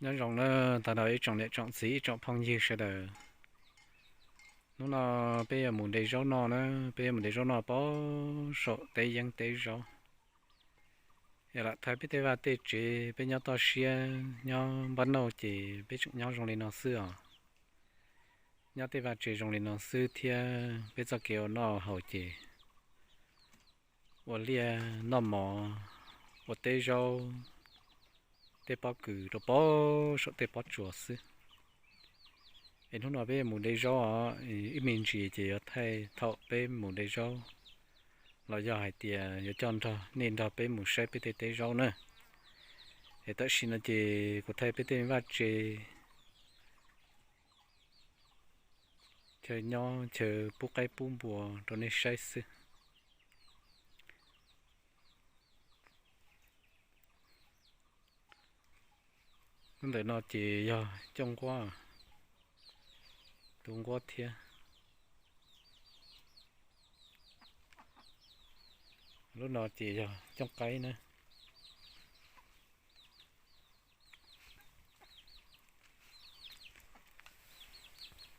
Nyob zoo na, tag nrho ib tsoom niam tsoom txiv ib tsoom phooj ywg sawv daws. Hnub no peb yuav mus de zaub noj na, peb yuav mus de zaub noj pem saum teb yeeb teb zaub. Yog lam thaij peb tej vaj tej tsev, peb nyob toj siab nyob npab nauj ces peb tseem nyob zoo li no xwb os. Nyob tej vaj tsev zoo li no xwb thiab peb txoj kev ua noj haus ces ua liaj noj mov, ua teb zaub, tej pob kws rau pem saum tej pob tsuas xwb. Es hnub no peb mus de zaub os, ib me ntsis ces yuav thaij thaum peb mus de zaub, los yog hais tias yuav coj nrog nej nrog peb mus saib peb tej teb zaub na. Es tam sim no ces kuv thaij peb tej vaj tsev, chaw nyob chaw pub qaib pub npua rau nej saib xwb. Lub ntawm no ces yog cooj nquab, tu nquab thiab. Lub no ces yog cooj qaib na.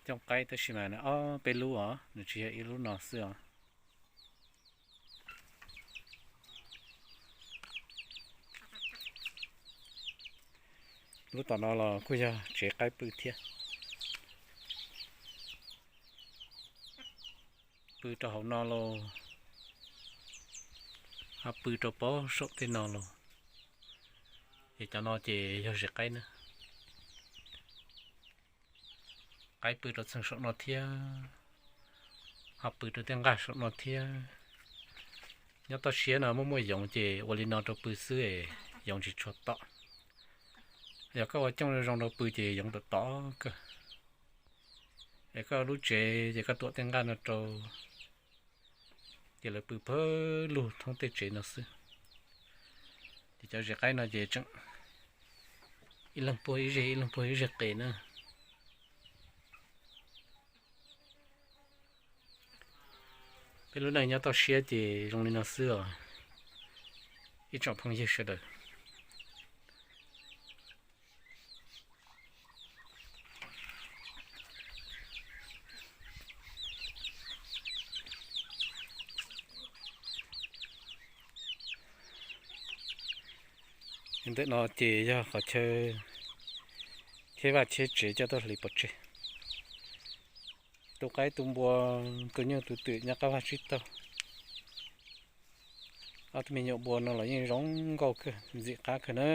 Cooj qaib tab sis mas nws ob peb lub os, nws tsis yog ib lub no xwb os. Lub tom no los kuj yog tsev qaib pw thiab. Pw rau hauv no los ho pw rau pem saum tej no los, es cov no ces yog zes qaib na. Qaib pw rau txheej saum no thiab, ho pw rau tej nqaj saum no thiab. Nyob toj siab no muaj muaj yoov ces ua li no rau pw xwb es yoov tsis tshua tom. Yog koj ua cooj zoo rau pw ces yoov tom tom kawg. Es koj lub tsev ces koj tuam tej nqaj no rau, ces lawv pw pawg lug thoob tej tsev no xwb. Ces cov zes qaib no ces tseem ib leeg puag ib zeg, ib leeg puag ib zeg qes na. Peb lub neej nyob toj siab ces zoo li no xwb os, ib tsoom phooj ywg sawv daws. Ntawm no ces yog qhov chaw cheb vaj cheb tsev coj tuaj hliv pov tseg. Tu qaib tu npua, tu nyuj tu twm nyob qab vaj tsib taug. Ob tug me nyuam npua no los yeej zoo nkauj kawg, ntxim qab kawg na.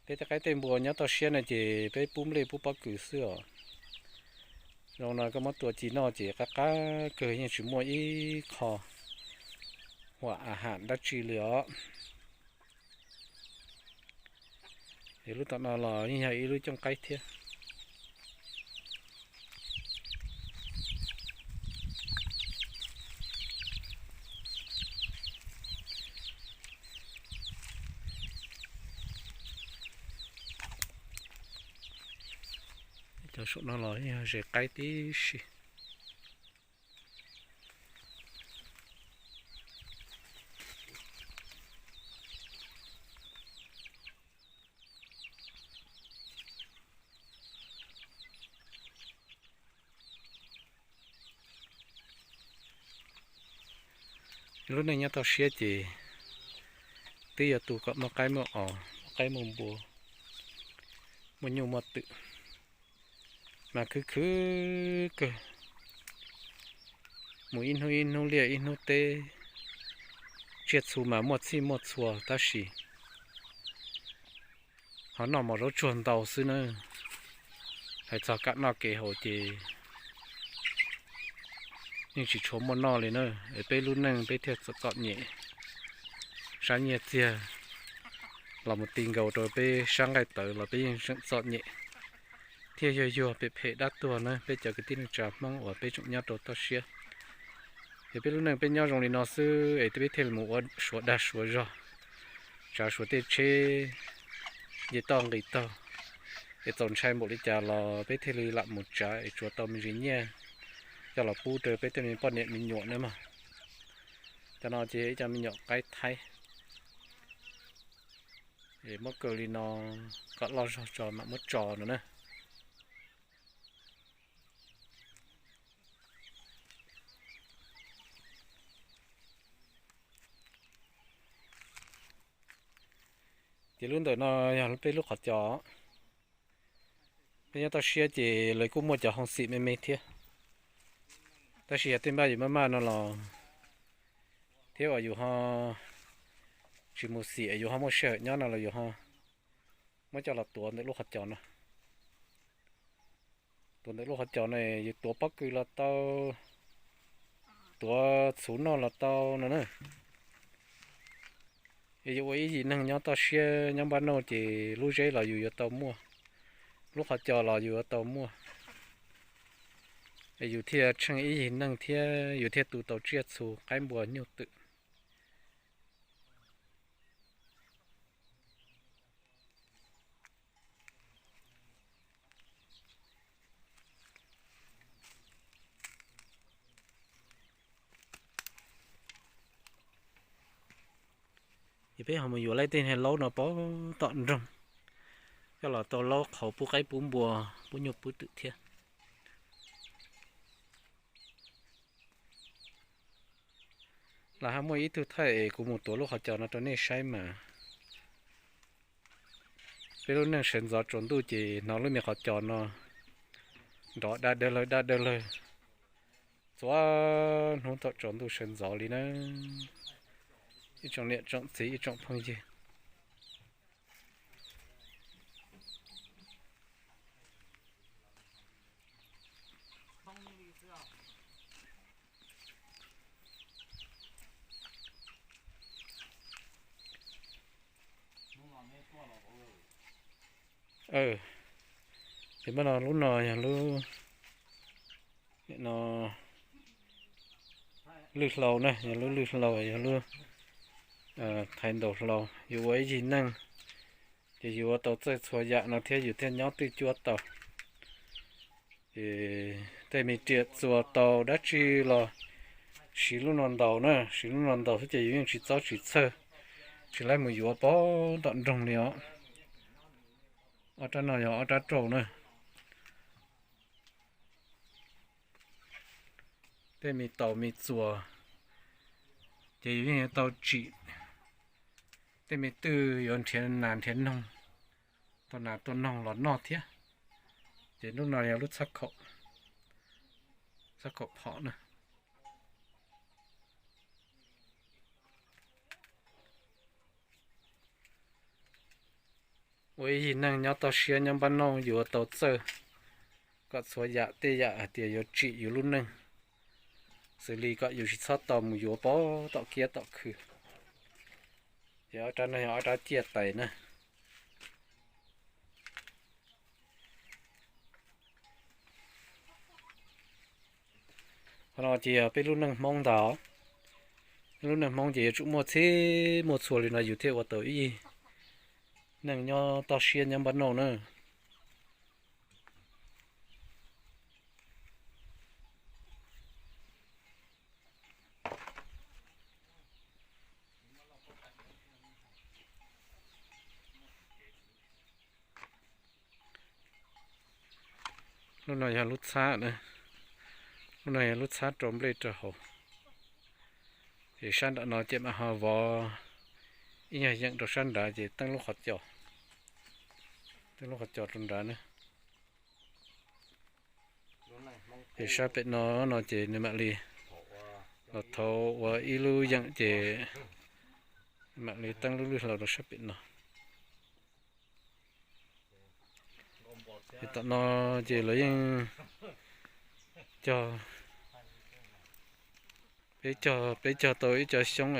Peb tej qaib tej npua nyob toj siab no ces peb pub nplej pub pob kws xwb os. Zoo no koj muab tua ci noj ces qab qab kawg, yeej tsis muaj ib qho huam a ham dab tsi li os. Es lub tom no los yeej yog ib lub cooj qaib thiab. Cov saum no los yeej yog zes qaib tib si. Lub neej nyob toj siab ces twb yog tu kom muaj qaib muaj os, muaj qaib muaj npua, muaj nyuj muaj twm, mas khwv khwv kawg. Mus ib hnub ib hnub liaj ib hnub teb, tsiaj txhu mas muaj txhij muaj txhua tab sis ho noj mov zaub tsuag ntau xwb na. Hais txog kam noj kev haus ces yeej tsis tshua muaj noj li na. Es peb lub neej peb thiaj txom txom nyem, sab nyiaj txiag los mus ti nkaus rau peb sab nqaij tawv los peb yeej tseem txom nyem thiab yuag yuag phem phem dab tuag na peb cov kwv tij neej tsa Hmoob uas peb tseem nyob rau toj siab. Es peb lub neej peb nyob zoo li no xwb es peb thiaj li mus ua suav dag suav zog, tsav suav tej tsheb nce toj nqis taug, es txaus ntshai npaum li cas los peb thiaj li lam mus tsav es tsuav tau me ntsis nyiaj coj los pub rau peb tej me poj niam me nyuam na mog. Cov no ces ib co me nyuam qaib thaib. Es muab kaw li no kom loj zog tso mam muab tso no na. Ces lub ntawm no yog peb lub qhov cos. Peb nyob toj siab ces lawv kuj muaj cov hoo xim me me thiab, tab sis yog tej npaj yus maj maj no los thiab uas yus ho tsis mus xim, yus ho muaj sij hawm nyob no los yus ho muab coj los tuav ntawm lub qhov cos no. Tuav ntawm lub qhov cos no, yus tuav pob kws los tau, tuav txhuv noj los tau no na. Es yus ua ib yim neeg nyob toj siab nyob npab nauj ces lub zeb los yus yuav tau muaj, lub qhov cos los yus yuav tau muaj. Es yus thiaj tsheej ib yim neeg thiab yus thiaj tu tau tsiaj txhu qaib npua nyuj twm. Ces peb ho mus yuav laib tej niag laub no pov tom nroog, coj los tau laub qhauv pub qaib pub npua, pub nyuj pub twm thiab. Los ho muaj ib tug thaij es kuv mus tuav lub qhov cos no rau nej saib mas. Peb lub neej sawv ntxov tsaus ntuj ces hnov lub me qhov cos no nrov da dawg lawg da dawg lawg txhua hnub thaum tsaus ntuj sawv ntxov li na. Ib tsoom niam tsoom txiv ib tsoom phooj ywg. Ces mas no lub no yog lub, no, lwj hlau na, yog lub lwj hlau, yog lub thaiv ntaus hlau. Yus ua ib yig neej ces yus ua tau txawj txhua yam no thiab yus thiaj nyob twj cuab tau. Ces tej me riam txuas tau dab tsi los siv lub no ntaus na, siv lub no ntaus xwb ces yus yeej tsis txob tsis txhawj, tsis laib mus yuav pov tom nroog li os. Ob rab no yog ob rab rauj na. Tej me taus me txuas ces yus yeej yuav tau tsim. Tej me twj yuav nrhiav nas nrhiav noog, tau nas tau noog los noj thiab. Ces lub no yog lub txhab khaum, txhab khaum phom na. Ua ib yig neeg nyob toj siab nyob npab nauj yuav tau txawj kom txhua yam tej yam hais tias yuav tsim yus lub neej, xws li kom yus tsis txhob tau mus yuav pov tom kiab tom khw. Ces ob rab no yog ob rab ciaj tais na. Qhov no ces yog peb lub neej Hmoob ntag. Peb lub neej Hmoob ces yuav tsum muaj txhij muaj txhua li no yus thiaj ua tau ib yig neej nyob toj siab nyob npab nauj na. Lub no yog lub txhab, lub no yog lub txhab rau nplej rau hauv. Ces sab nram no ces mam ho vov ib nyuag yeem rau sab nrad ces teeb lub qhov cos, teeb lub qhov cos rau nrad na. Ces sab pem no no ces nws mam li los thauv ua ib lub yeem ces mam li teeb lub lwj hlau rau sab pem no. Ces tom no ces lawv yeej cog, peb cog, peb cog tau ib co xyoob,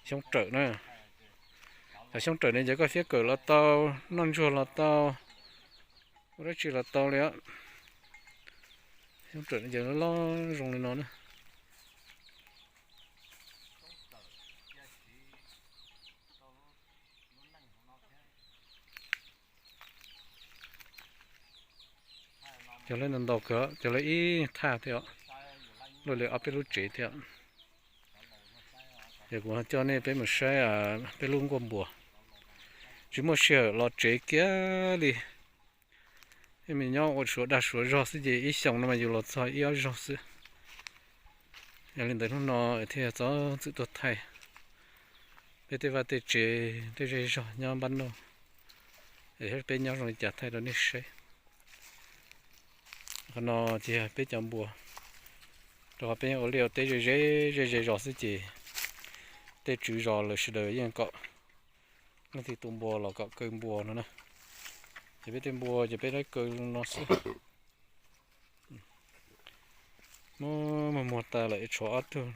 xyoob rawm na. Cov xyoob rawm ne ces koj fiab kawm los tau, noj ntsuag los tau, ua dab tsi los tau li. Xyoob rawm ne ces loj zoo li no na. Cog lawv ntau ntau kawg, cog lawv ib thaj thiab, luaj li ob peb lub tsev thiab. Ces kuv coj nej peb mus saib peb lub nkuaj npua. tsis muaj sij hawm los tsev kiag li. Peb nyob ua suav dag suav zog xwb ces ib xyoos no mas yus los txog ib ob zaug xwb. Yog li ntawd hnub no thiaj txhob txwm tuaj thaij peb tej vaj tej tsev tej zej zog nyob npab noj, es peb nyob zoo li cas thaij rau nej saib. Qhov no ces yog peb cov npua, rau qhov peb ua liaj ua teb ze ze ze ze zos xwb ces tej tswv zos lawv sawv daws yeej kom leej twg tu npua los kom kaw npua no na. Ces peb tej npua ces peb lawv kaw no xwb. Muag muag tas lawm tshuav ob tug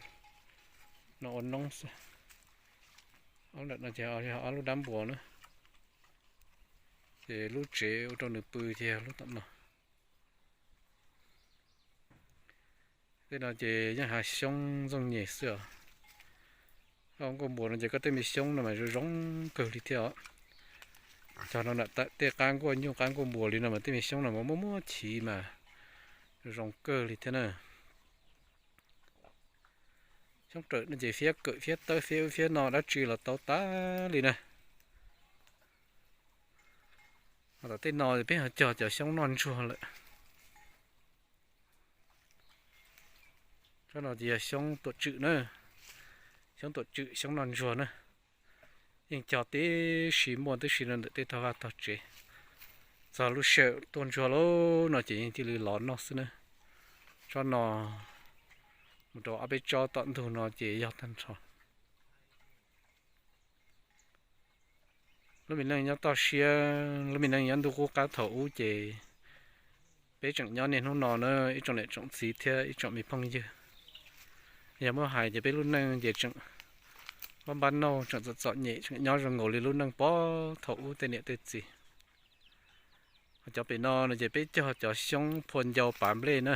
no ua noob xwb. Ob lub dab npua na. Ces lub tsev ua rau nws pw ces yog lub tom no. Tej no ces yeej hav xyoob ntxooj nyem xwb os. Ob nkuaj npua no ces koj tej me xyoob no mas zoo zoo kawg li thiab os. Cog no tej qab nkuaj nyuj qab nkuaj npua li no mas tej me xyoob no mas muaj muaj chiv mas zoo zoo kawg li thiab na. Xyoob rawm no ces fiab kawm fiab tawb fiab ub fiab no dab tsi los tau tag li na. Tom tej no peb ho cog cov xyoob noj ntsuag lawm. Tsob no ces yog xyoob tuam tswm na, xyoob tuam tswm xyoob noj ntsuag na. Yeej cog tib si muaj tib si rau ntawm tej tog vaj tog tsev. Txog lub sij hawm tuaj ntsuag lawm no ces yeej cia li los noj xwb na. Tsob no mus rau ob peb tsob tom ntug no ces yog tag nrho. Lub me neej nyob toj siab, lub me neej nyob ntuj qub qab thaum ub ces peb tseem nyob niaj hnub no na ib tsoom niam tsoom txiv thiab ib tsoom me phooj ywg. Yog muab hais ces peb lub neej ces tseem npab npab nauj tseem txom txom nyem tseem nyob zoo nkaus li lub neej puag thaum ub tej niam tej txiv. Cov pem no no ces peb cog cov xyoob phua ncau pav nplej na.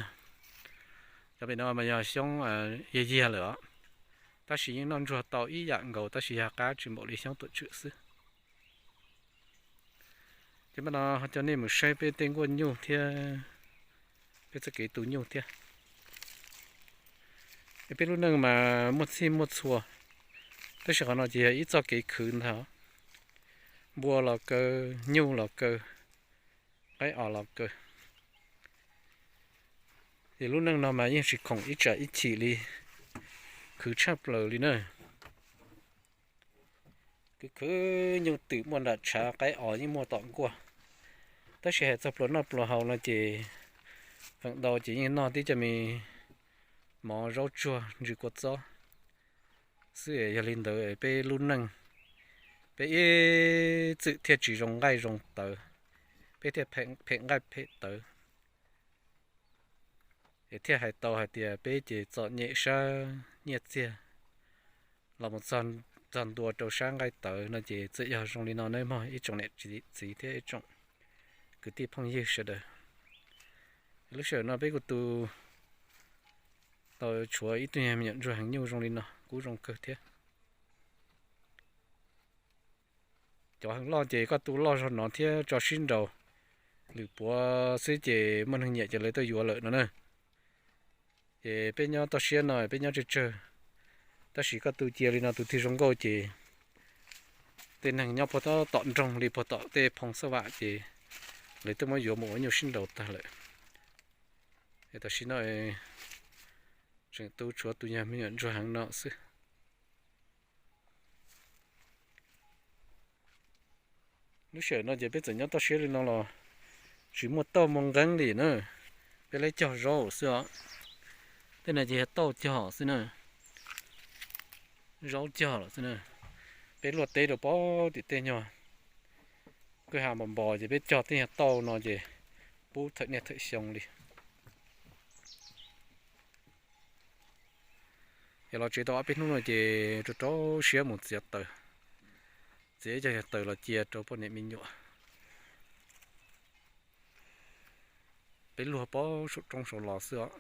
Cov pem no mas yog xyoob yiag yiag lawm os, tab sis yeej noj ntsuag tau ib yam nkaus tab sis yog qab tsis npaum li xyoob tuam tswm xwb. Ces mam no ho coj nej mus saib peb tej nkuaj nyuj thiab peb txoj kev tu nyuj thiab. Es peb lub neej mas muaj txhij muaj txhua, tab sis qhov no ces yog ib txoj kev khwv ntag. Npua los kaw, nyuj los kaw, qaib os los kaw. Es lub neej no mas yeej tsis khoom ib tsam ib chim li, khwv tshaj plaws li na. Khwv khwv nyuj twm muaj nram tshav, qaib os yeej muaj tom nkuaj. Tab sis hais txog pluas noj pluas haus no ces feem ntau ces yeej noj tib co me mov zaub tsuag ntsws kua txob xwb. Yog li ntawd peb lub neej, peb ib txwm thiaj tsis zoo nqaij zoo tawv, peb thiaj phem nqaij phem tawv. Es thiaj hais tau hais tias peb ces txom nyem sab nyiaj txiag los mus txog ntua rau sab nqaij tawv no ces txawm yog zoo li no nawb mog ib tsoom niam txiv thiab ib tsoom kwv tij phooj ywg sawv daws. Lub sij hawm no peb kuj tu tau tshuav ib tug nyuag me nyuam ntsuag heev nyuj zoo li no kuj zoo kawg thiab. Cov heev loj ces koj tu loj zog no thiab tso sib nraus, lwm puav xwb ces muaj neeg nyiam ces lawv tuaj yuav lawm no na. Ces peb nyob toj siab no peb nyob tsawg tsawg, tab sis koj tu cia li no tus twg zoo nkauj ces tej neeg nyob puag tom nroog li puag tom tej phoo xab vam ces lawv twb muab yuav mus ua nyuj sib nraus tag lawm. Es tam sim no tseem tu tshuav tus nyuag me nyuam ntsuag heev no xwb. Lub sij hawm no ces peb txawm nyob toj siab li no los tsis muaj tauj muaj nqeeb li na, peb lawv cog zaub xwb os. Tej no ces yog tauj cog xwb na, zaub cog lawm xwb na. Peb luaj teb rau pem tim tej nyuag kwj ha npos npos ces peb cog tej nyuag tauj no ces pub thawm niaj thawm xyoo li. Yog los tsev tau ob peb hnub no ces rau rau siab mus txiav taws, txiav ib co yog taws los cia rau poj niam me nyuam. Peb luag pem saum roob saud los xwb os.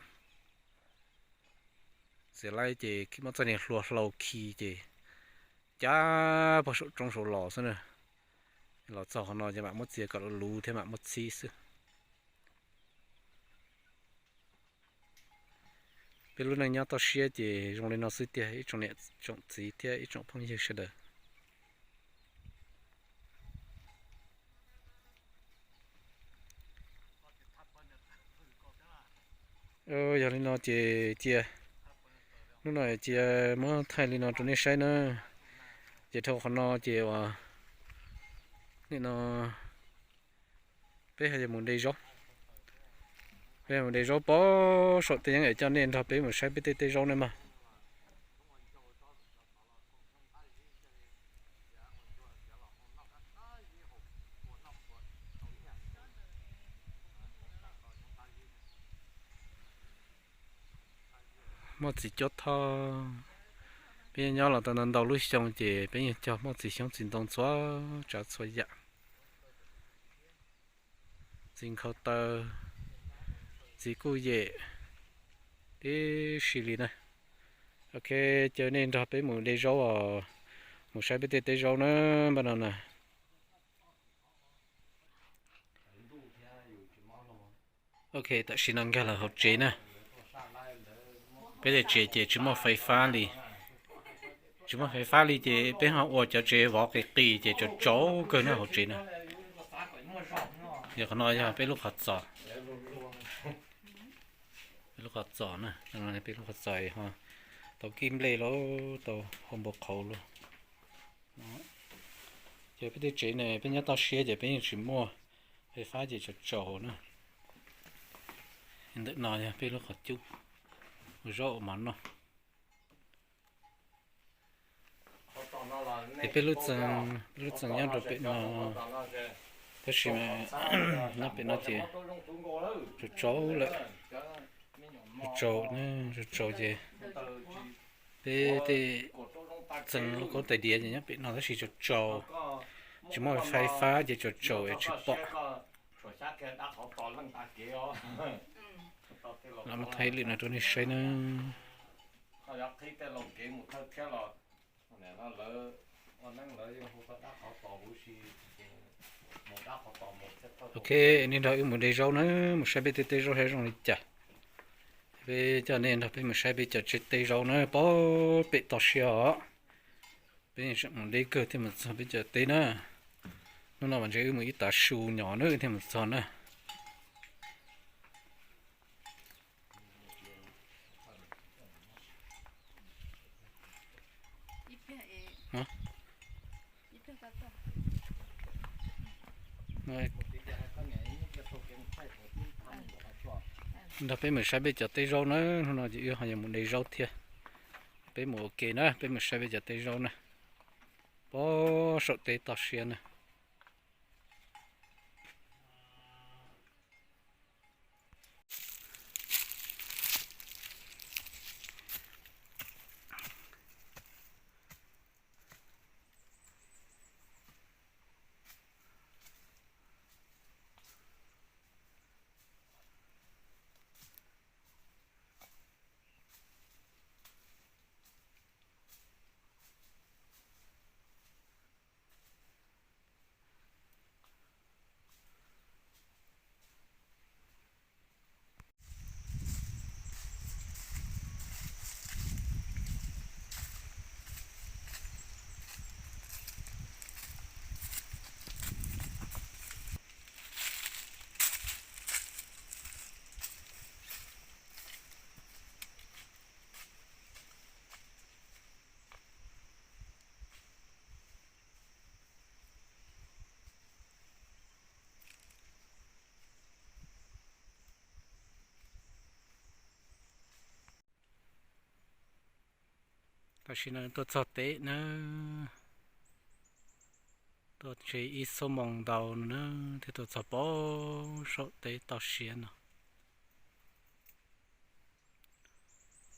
Txiav laib ces muab txoj niag hlua hlau khi ces cab pem saum roob saud los xwb na. Los txog qhov no ces mam muab txiav kom luv luv thiab mam muab txhib xwb. Peb lub neej nyob toj siab ces zoo li no xwb tiag ib tsoom niam tsoom txiv thiab ib tsoom phooj ywg sawv daws. Yog li no ces cia, hnub no cia muab thaij li no rau nej saib na. Ces dhau qhov no ces uas nim no peb ho yuav mus de zaub. Peb mus de zaub pem saum tej yeeb es coj nej nrog peb mus saib peb tej teb zaub na mog. Muaj txiv cuab thoj, peb nyob los tau ntau ntau lub xyoo ces peb yeej cog muaj txiv xyoob txiv ntoo txhua tsav txhua yam. Txiv nkhaus taw, txiv kuj yem tib si li na. Ok, caw nej nrog peb mus de zaub os, mus saib peb tej teb zaub na, npaj no na. Ok, tam sim no nkag los hauv tsev na. Peb tej tsev ces tsis muaj fais fab li. Tsis muaj fais fab li ces peb ho ua cov tsev vov qis qis ces tsaus tsaus kawg na hauv tsev na. Yog qhov no yog peb lub qhov txos. Peb lub qhov txos na, peb lub qhov txos ho tau kib nplej los tau hau npau qhauv los. Ces peb tej tsev ne peb nyob toj siab ces peb yeej tsis muaj fais fab ces tsaus tsaus na. Ntawm no yog peb lub qhov cub ua zaub ua mov noj. Ces peb lub txee, peb lub txee nyob rau pem no, tab sis mas nyob pem no ces tsaus tsaus lawm, tsaus tsaus, tsaus tsaus ces peb tej txee lub kaub tais diav ces nyob pem no tab sis tsaus tsaus, tsis muaj fais fab ces tsaus tsaus es tsis pom. Los muab thaij lwm no rau nej saib na. Ok, nej nrog wb mus de zaub na, mus saib peb tej teb zaub saib zoo li cas. Peb coj nej nrog peb mus saib peb cov tsev teb zaub na, pem toj siab os. Peb mus de kawg thiaj mus txog peb cov teb na. Hnub no mas ntshe wb mus ib tav su nyom na wb thiaj mus txog na. Nrog peb mus saib peb cov teb zaub na, hnub no ces wb ho yuav mus de zaub thiab. Peb mus ua ke na, peb mus saib peb cov teb zaub na. Pem saum teb toj siab na. Tam sim no tuaj txog teb na, tuaj ntshe ib xuab moos ntau no na thiaj tuaj txog pem saum teb toj siab no.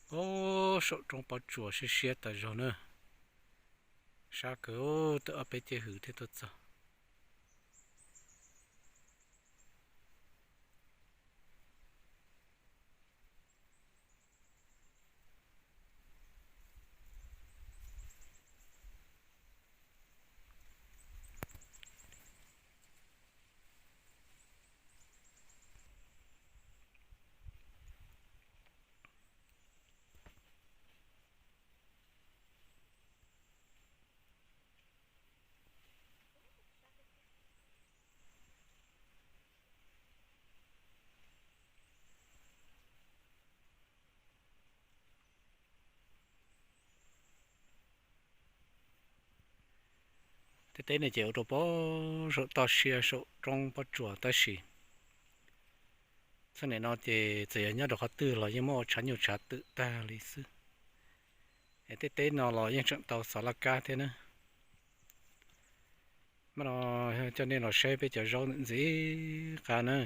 Pem saum roob pob tsuas siab siab tas zog na, sab kawg, tawm ob peb ceg hws thiaj tuaj txog. Tej teb no ces ua rau pob saum toj siab saum roob pob tsuas tab sis txheej niam no ces txawm yog nyob rau qhov twg los yeej muab ua tshav nyuj tshav twm tag li xwb. Es tej teb no los yeej tseem tau xov laj kab thiab na. Mas no coj nej los saib peb cov zaub ntxim qab na.